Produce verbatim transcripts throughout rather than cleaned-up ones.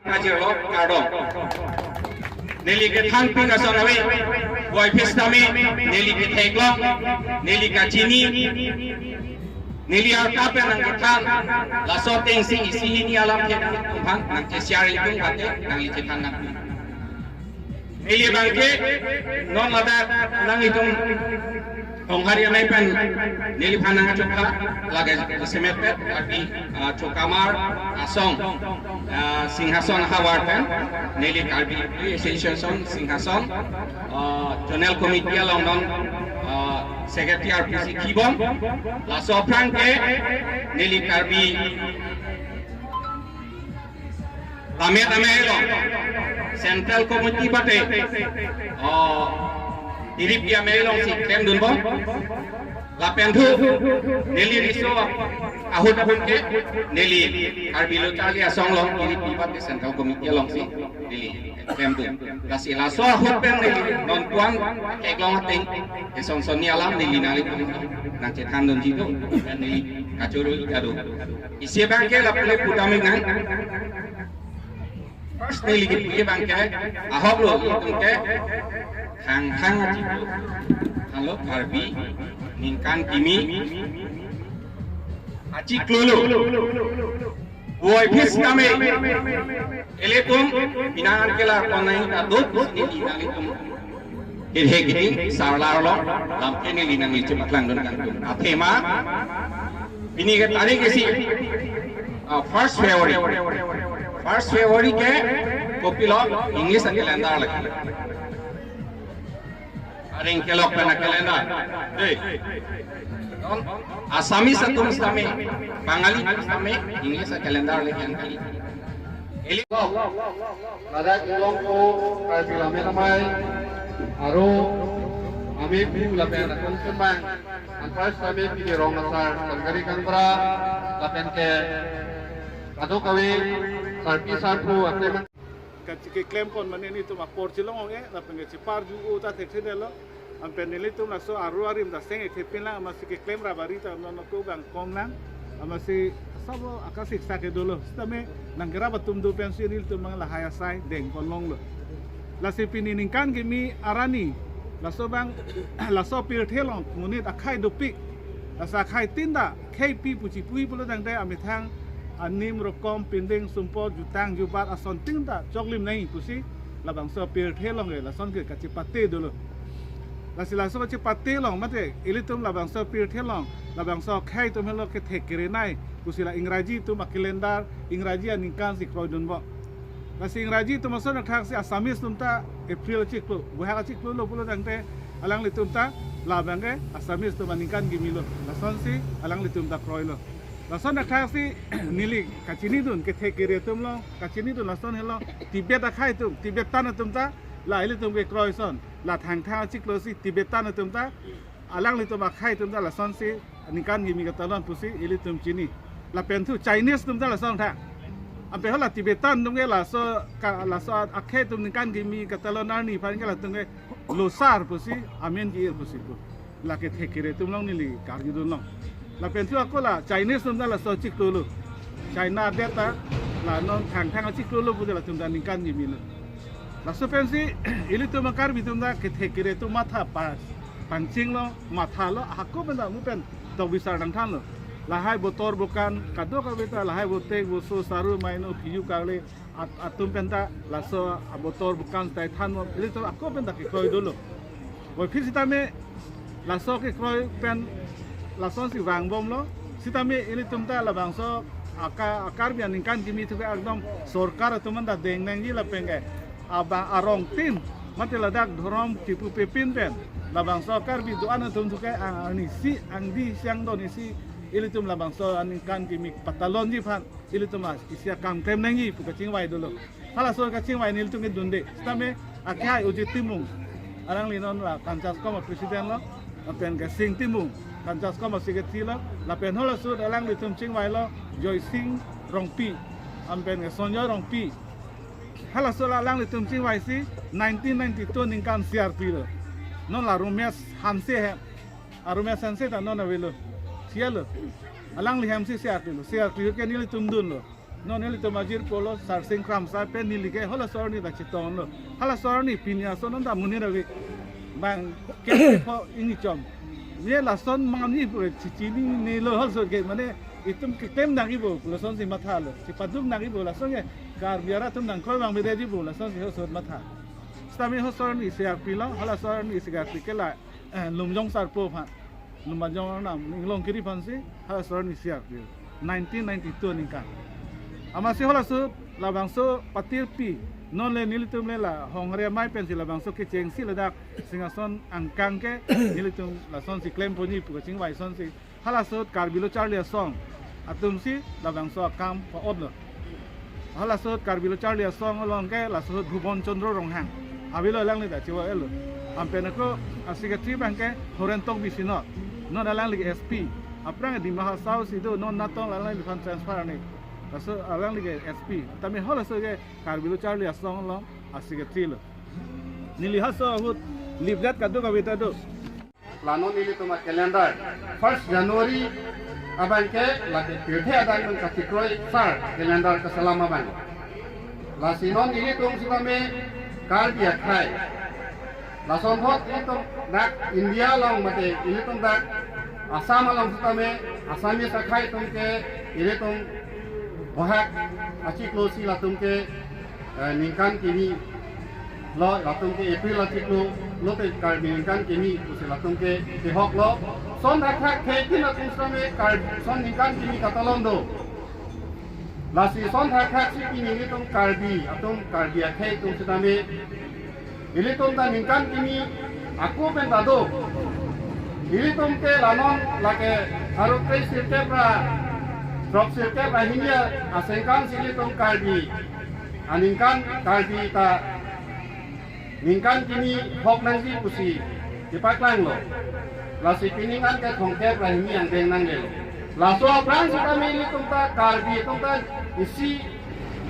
Kajirlo kardom. Neli kethanpik ason ave, puvoiphit sitame neli ketheklong, neli kachini, neli arta pen nangkethan, laso atengsi isi hini alam ke nangtum aphan nangke-share ingtung bate nangli chethan nang. Neli abangke non ladak nanglitum Honghari amei pen neliphan nangchokha lake semet pet ati, ah, Chokamar asong, ah, Singhason havar pen neli Karbi Association Singhason, ah, Zonal Committee along non, ah, Secretary R P C kibom laso aphrang ke neli Karbi Lammet amei along Central Committee bate, oh, irip amei alongsi klemdunbom. Lapen thu neli riso ahut ahut ke neli Karbi Lo Charli Asong along irip bate Central Committee alongsi neli klemdun. Lasi laso ahut pen neli non tuan keklong ateng kesonson ni alam neli nanglitum nangchethandunji do. Neli kachoro ikado. Isi abangke lapu le pudam ingnang. First neli kipu abangke ahok lo itum ke Thangthang achiklo. Halo Karbi ningkan kimi achiklo lo. Puvoiphit sitame ilitum pinangan kelar ponai ta dot neli nanglitum kethe kiding sarlar lo, lam ke neli nangli chepaklangdun kangtung. Athema pini ke tarik isi, ah, first February. First February ke kopilo English a-calendar lagi. Areng kelok pen a-calendar. Dei. Non Assamese atum sitame, Bangali atum sitame, English a-calendar le yang kali. Eli ladak inglongpo Karbi Lammet Amei, aro amei pu lapen akong sembang, anpar sitame pini rong asar, Sangari Kangbra, lapen ke kadokave sarpi sarpo aklem. Kachike klempon mane nelitum apor chelong ong-e, lapen ke cheparju-o ta thekthedetlo. Anpen nelitum laso aru arim ta seng-e thepin lang, amatsi keklem rap ari ta non ko gang kong lang. Amatsi sabo akasiksa ke dolo. Sitame nangkerap atum do pensi nelitum mang lahai asai dengpon longlo. Lasi pini ningkan kimi arni, laso abang, laso pirthe along monit akhei dopik. Laso akhei tin ta kheipi pu chipuji pulo tangte amethang anim rokom pindeng sumpot jutang jubat ason tin ta choklim nai pusi labangso pirthe along ke lason ke kachepate dolo. Lasi laso kachepate along mate ilitum labangso pirthe along labangso akhei atum helo kethe kere nai pusi la Ingraji atum a-calendar, Ingraji aningkan si kroidunbom. Lasi Ingraji atum ason athak si Assamese atum ta April achiklo, Bohag achiklo lo pulo tangte alanglitum ta labang ke Assamese atum aningkan kimi lo. Lasonsi alanglitum ta kroilo. Lason athak si neli kachinidun kethe kere atum lo, kachinidun lason helo Tibet akhei atum, Tibetan atum ta la ilitum kekroi ason, la Thangthang achiklo si Tibetan atum ta alanglitum akhei atum ta lasonsi ningkan kimi katalon pusi ilitum chini. Lapen thu Chinese atum ta lason tha. Anpe hala Tibetan atum ke laso ka, laso akhei atum ningkan kimi katalon arni aphan ke latum ke Losar pusi amen ki-ir pusi pu. La kethe kere atum along neli karjudun long. Lapen thu ako la Chinese atum ta laso achiklo lo. China adet ta la non Thangthang achiklo lo pusi latum ta ningkan kimi lo. Laso pensi ilitum a-Karbi atum ta kethe kere atum matha pa pangchinglo, mathalo, hako pen ta mu pen tok bisar dangthanlo. Lahai botor bokan, kadokave ta lahai botek, boso, saru, maino, phiju, karle, at-, atum pen ta laso abotor bokan tai thanlo, ilitum ako pen ta kekroi dolo. Puvoiphit sitame laso kekroi pen lasonsi vangbomlo. Sitame ilitum ta labangso aka, a-Karbi aningkan kimi thu ke ekdom sorkar atum anta deng nangji lapen ke abang arong tin mate ladak dhorom kipu pepin pen labangso Karbi do-an atum thu ke ang arnisi angdi siang do nisi ilitum labangso aningkan kimi patalonji aphan ilitum la isi akam klem nangji pu kachingvai dolo. Halaso kachingvai nelitum ke dunde. Sitame akhei Ojit Timung, alangli non la Kanchaskom a-president lo, lapen ke Sing Timung, Kanchaskom a-secretary lo, lapen halaso alanglitum chingvailo Joysing Rongpi, lapen ke Sonjoy Rongpi. Halaso la alanglitum chingvaisi nineteen ninety-two ningkan C R P lo. Non la Romesh Hanse he. A Romesh Hanse ta non avelo. Sialo. Alangli hemsi C R P lo. C R P ke nelitum dunlo. Non nelitum ajirpo lo Sarsing Kramsa pen neli ke halaso arni ta chetonglo. Halaso arni pini ason non ta monit ave. Bang ke po ingchom. Ye lason mani pura chichini ni lo halaso ke mane itum keklem nangji bo lasonsi mathalo. Chipaduk nangji bo lason ke Karbi arat atum nangkoi bang bede ji bo lasonsi halaso matha. Sitame halaso arni isi arpi lo, halaso arni isi arpi ke la eh, Lumjong Sarpo aphan, Lumjong arnam, Inglong Kiri aphansi, halaso arni isi arpi. Nineteen ninety-two aningkan. Amatsi halaso labangso patirpi, non le nelitum le la, Hongre Amei pensi labangso kechengsi ladak, Singhason angkang ke, nelitum lasonsi klemponji pu kachingvai asonsi, halaso ahut Karbi Lo Charli Asong atumsi labangso akam pa-otlo. Halaso ahut Karbi Lo Charli Asong along ke laso ahut Bhuban Chandra Ronghang avelo, alangli ta chiwa elo. Anpen ako a-secretary abang ke Horen Tokbi Sinot. Non alangli S P. Aphrang Dima Hasao si do, non Natong alangliphan transfer ni. Laso alangli ke S P. Tame halaso ke Karbi Lo Charli Asong along a-secretary lo. Neli halaso ahut lipjat kadokave ta do. La non nelitum a-calendar first January abang ke lake pirthe adang nang kachikroi sar calendar kaselam abang. Lasi non nelitum sitame Karbi akhei. Lason thot nelitum dak India along mate nelitum dak Assam along sitame Assamese akhei atum ke nelitum Bohag achiklo si latum ke eh, ningkan kimi lo, latum ke April achiklo lote Karbi ningkan kimi pusi latum ke kehok lo. Son thakthak khei tin atum sitame Karbi son ningkan kimi katalon do. Lasi son thakthak si pini nelitum Karbi atum, Karbi akhei atum sitame ilitum ta ningkan kimi ako pen ta do. Ilitum ke la non lake pharo kre sirkep ra throk sirkep ra hini asengkan si ilitum Karbi aningkan Karbi ta ningkan kimi hok nangji pusi kepaklang lo. Lasi pining an ke thomkep ra hini angdeng nangle lo. Laso aphrang sitame ilitum ta Karbi atum ta isi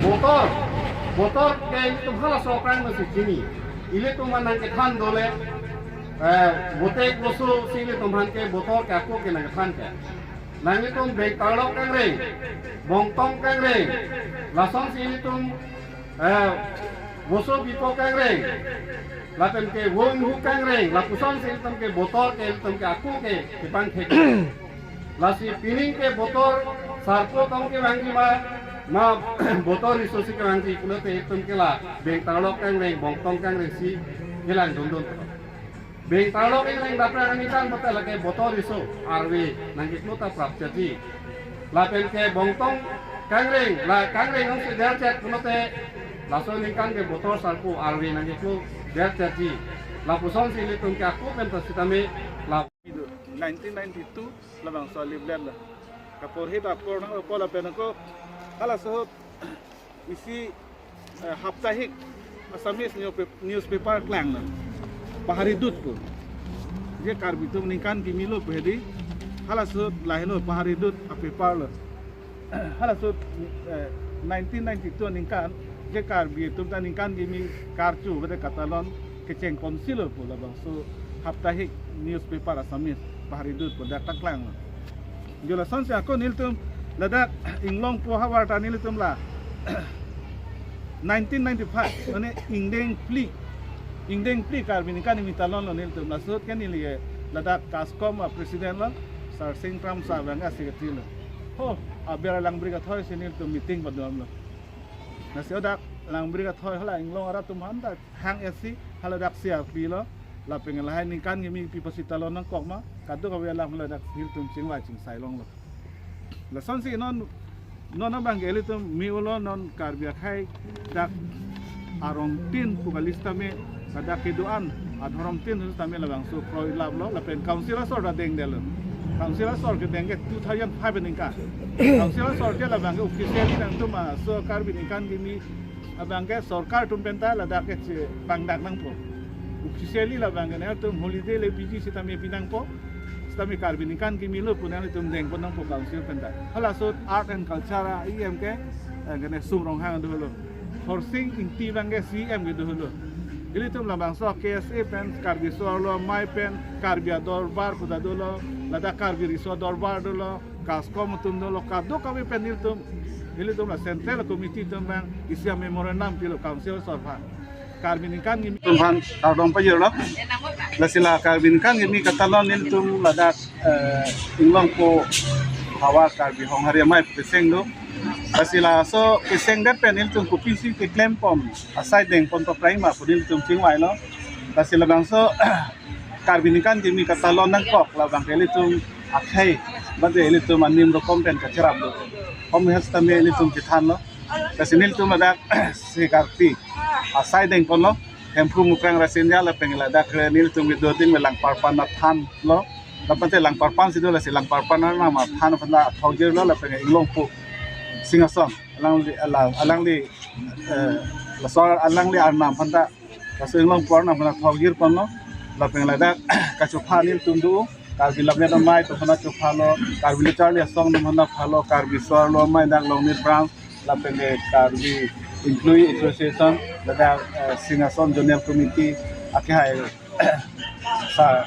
botor, botor ke ilitum halaso aphrang masi chini. Ilitum an nangkethan dole, eh, botek boso si ilitum aphan ke botor ke ako ke nangkethan ke. Nanglitum Beng Tarlok kangreng, Bongtong kangreng, lasonsi ilitum eh, boso bipo kangreng, lapen ke wonghu kangreng, lapuson si ilitum ke botor ke ilitum ke ako ke kepangthek. Lasi pining ke botor sarpo tong kevangji ma, ma botor riso si kevangji pulote ilitum ke la Beng Tarlok kangreng, Bongtong kangreng si kelang dundun. Beng Tarlok kangreng dapra kami kan botor lake botor riso arve nangkeklo ta prapjatji. Lapen ke Bongtong kangreng, la kangreng nangsi derchet pulote laso ningkan ke botor sarpo arve nangkeklo derchetji. Lapuson si ilitum ke ako pen ta sitame la nineteen ninety-two labangso aliplet la. Kaporhi ta apor nang apor lapen ako halaso ahut isi eh, haptahik Assamese newspa- newspaper klang lo. Pahari Dut pu. Je Karbi atum ningkan kimi lo pu hedi. Halaso ahut lahelo Pahari Dut a-paper lo. Halaso ahut eh, nineteen ninety-two ningkan je Karbi atum ta ningkan kimi karcho bade katalon kechengponsi lo pu labangso haptahik newspaper Assamese Pahari Dut pu dak ta klang lo. Jo lasonsi ako nelitum ladak Inglongpo havar ta nelitum la nineteen ninety-five mane ingdeng phli, ingdeng phli Karbi ningkan kimi talon lo nelitum, laso ahut ke neli ladak KASCOM a-president lo, Sarsing Kramsa abang a-secretary lo. Ho, aber Langbrik Athoi si nelitum meeting padom lo. Lasi hadak Langbrik Athoi hala Inglong arat atum aphan ta hang esi haladak C R P lo, lapen lahai ningkan kimi pi pasi talon nangkok ma, kadokave alam haladak nelitum chingvai chingsai longlo. Lasonsi non, non abang ke ilitum me-olo non Karbi akhei dak arongtin pu kali sitame, ladak kedo-an adhorom tin sitame labangso kroilap lo, lapen council asor ta dengdetlo. Council asor kedeng ke two thousand five aningkan. Council asor ke labang ke officially nangtum aso Karbi ningkan kimi abang ke sorkar atum penta ladak ke chepangdak nangpo. Officially labang ke nangtum holiday le piji sitame pi nangpo. Sitame Karbi ningkan kimi lo pu nangtum dengpon nangpo council penta. Halaso ahut Art and Culture a-E M ke, eh, kene Sum Ronghang dolo. Horsing Ingti abang ke C E M ke dolo. Ilitum labangso K S A pen, Karbi Riso Arlo Amei pen, Karbi Adorbar pu ta dolo, ladak Karbi Riso Adorbar dolo, KASCOM atum dolo, kadokave pen ilitum Nelitum la Central Committee atum abang isi a-memorandum pilo Council aso aphan. Karbi ningkan kimi atum aphan kardom pajirlo. Lasi la Karbi ningkan kimi katalon nelitum ladak, eh, Inglongpo havar Karbi Honghari Amei pu keseng do. Lasi laso keseng det pen nelitum kopisi keklempon, asai dengpon paprai ma pu nelitum chingvailo. Lasi labangso Karbi ningkan kimi katalon nangkok labang ke ilitum akhei, bade ilitum anim rokom pen kachirap do. Hom hesta me ilitum chethanlo. Lasi nelitum ladak si karpi asai dengponlo. Hemphu Mukrang Rasinja lapen ladak nelitum kedo ding me Langparpan athanlo. Lapen te Langparpan si do, lasi Langparpan arnam aphan aphan ta thokjirlo lapen Inglongpo Singhason. Alangli, alang, alangli, eh, laso alangli arnam aphan ta, laso Inglongpo arnam aphan ta thokjirponlo. Lapen ladak kachopha nelitum do, Karbi Lammet Amei atum aphan chophalo, Karbi Lo Charli Asong atum aphan phalo, Karbi So-arlo Amei dak Longni Branch, lapen ke Karbi Employee Association, ladak, eh, Singhason Zonal Committee, akehai Sir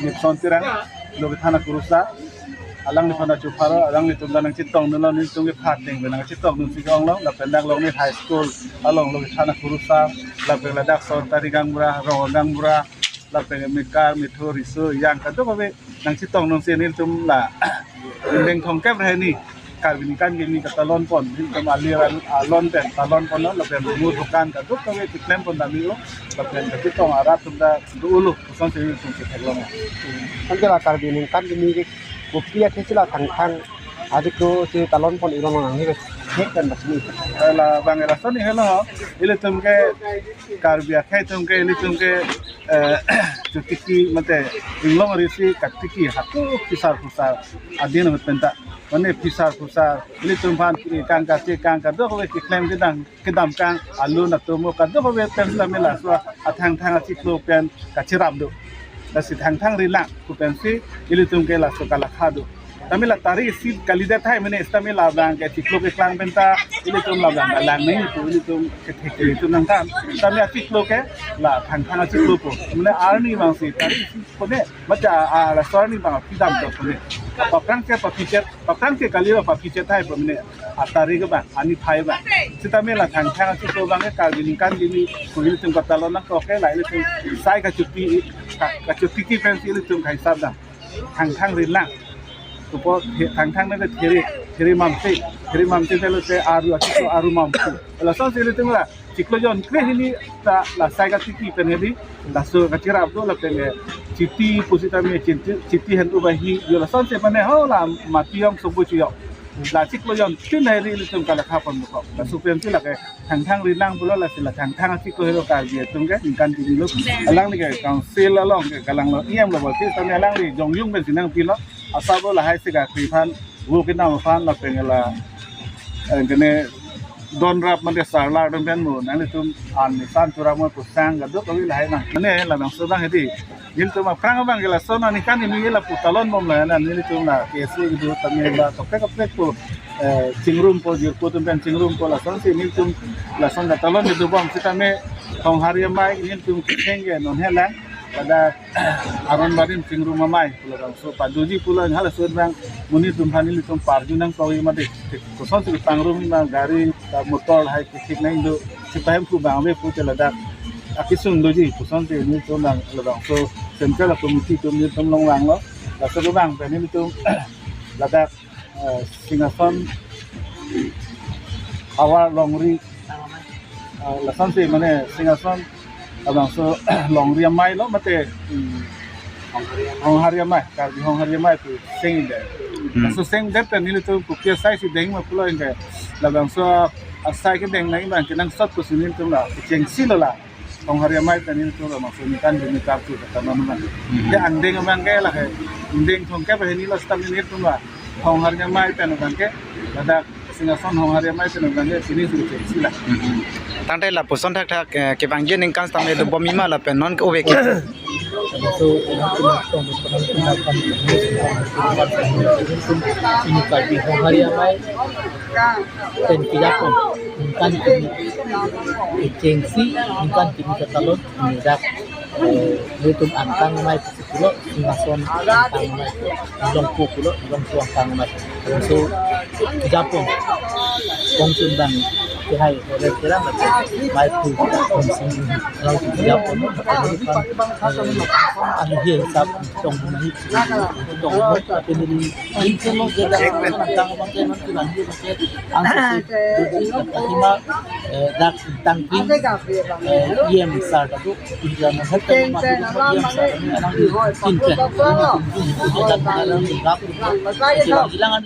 Nipson Terang, lo kethana kurusar, alangliphan chophalo, alanglitum ta nangchetongdunlo, nelitum ke phat deng pen nangchetongdun si onglo, lapen dak Longni High School along lo kethana kurusar, lapen ladak sorkari gaonbura, rong gaonbura, lapen mekar, methur, riso, yang kadokave nangchetongdun si nelitum la deng thomkep ra hini Karbi ningkan kimi katalon pon, nelitum alir alon pen talon ponlo, lapen rumur dukan kadokave keklempon damlo, lapen kachetong arat atum ta dolo, kosonsi nelitum chetheklong. Ante la Karbi ningkan kimi ke kopi akhei si la Thangthang achiklo si talon pon ilong lang he, he kan basni. Eh, labang lason helo, ilitum ke Karbi akhei atum ke, ilitum ke, eh, chotiki mate inglong ari si katiki hako phisar phusar adin ahut pen ta. Mane phisar phusar, ilitum aphan kangka che kangka kadokave keklem kedam kedam kang, alu natomo kadokave pen sitame laso athangthang achiklo pen kachirap do. Lasi Thangthang rilang pu pensi ilitum ke laso kalakha do. Tame la tarik isi kalidet tahai mane sitame labang ke chiklo keklang pen ta ilitum labang kalang nangji pu ilitum kethek ilitum nangthan. Tame achiklo ke la Thangthang achiklo pu. Mane arni abang si tarik isi pone, mate a, a, laso arni abang pidam to pone. Paprang ke papichet, paprang ke kali lo papichet tahai pu mane atarik abang, ani phai abang. Sitame la Thangthang achiklo abang ke Karbi ningkan kimi pu ilitum katalon nangkok ke la ilitum sai kachuti, ka, kachotiki pensi ilitum kaisap dam. Thangthang rilang. Kopi the, Thangthang ne the, thiri, thiri mamsi, thiri mamsi te lo te aru achiklo aru mamsi. Lasonsi ilitum la chiklo jon kre hini ta la sai katiki pen hedi, laso kachirap do lapen ke Chiti pusitame Chiti, Chiti hentu bahi, yo lasonsi mane ho la Matijong Sobu Chiyok. La chiklo jon tin hedi ilitum kalakha pon bukok. Laso pensi lake Thangthang rilang pulo, lasi la Thangthang achiklo helo Karbi atum ke ningkan kimi lo. Alangli ke council along ke kalanglo, E M lo, bol sitame alangli jongjung pensi nangpilo. Asabo lahai si karpi aphan, vo kedam aphan lapen la, eh, kene don rap mate sarlar dong pen mo, nanglitum an nisan chura mo pusang kadokave lahai nang. Mane labangso abang hedi. Nelitum aphrang abang ke lason aningkan kimi lapu talon bomlo, na nelitum la K S A kedo tame la kaprek kaprek pu, eh, chingrumpo, jirpo atum pen chingrumpo, lasonsi nelitum lason katalon kedo bom sitame Honghari Amei nelitum kecheng ke non helang, pada Aron Barim Chingrum Amei pu labangso padoji pulo, halaso abang monit atum aphan nelitum parju nangkok mate kosonsi pangrum ma gari ta motor hai kethik nang do, sita Hemphu abang ave pu te ladak akesung doji, kosonsi nelitum abang labangso Central Committee atum nelitum longvanglo. Laso abang pen nelitum ladak, eh, Singhason havar Longri, eh, lasonsi mane Singhason labangso Longri Amei lo mate, hmm, Honghari Amei, Karbi Honghari Amei pu seng-ik det. Hmm. Laso seng-ik det pen nelitum kopi asai si deng ma pulo anke labangso asai kedeng nangji abang ke nangsot pusi nelitum la kechengsi lo la Honghari Amei pen nelitum labangso ningkan kimi kartu kata non abang. Hmm. Ya angdeng abang ke lake angdeng thomkep ra hini lo sitame nelitum la Honghari Amei pen abang ke ladak Singhason Honghari Amei pen abang ke sini sudah sila. Hmm. Tangte lapuson thakthak, eh, kevangji aningkan sitame dobom-ik ma lapen non ke ove ke. So, ini Karbi Honghari Amei pen kejapon ningkan kimi kechengsi, ningkan kimi katalon, ini dak, eh, nelitum Angkang Amei pulo, Singhason Angkang Amei, Inglongpo pulo, Inglongpo Angkang Amei. So, kejapon Jongchun bang kehai hotel kerang lake mai phu konsing rau sijap ono, eh, anu hi sap tong nahi tong mo, tapi ni ni ke mo ke dak tang bang ke non kilang hi ke ang si si hima, eh, dak tangking, eh, E M sar ta tu, E M sar ta tu, anang tin pen dak dak dak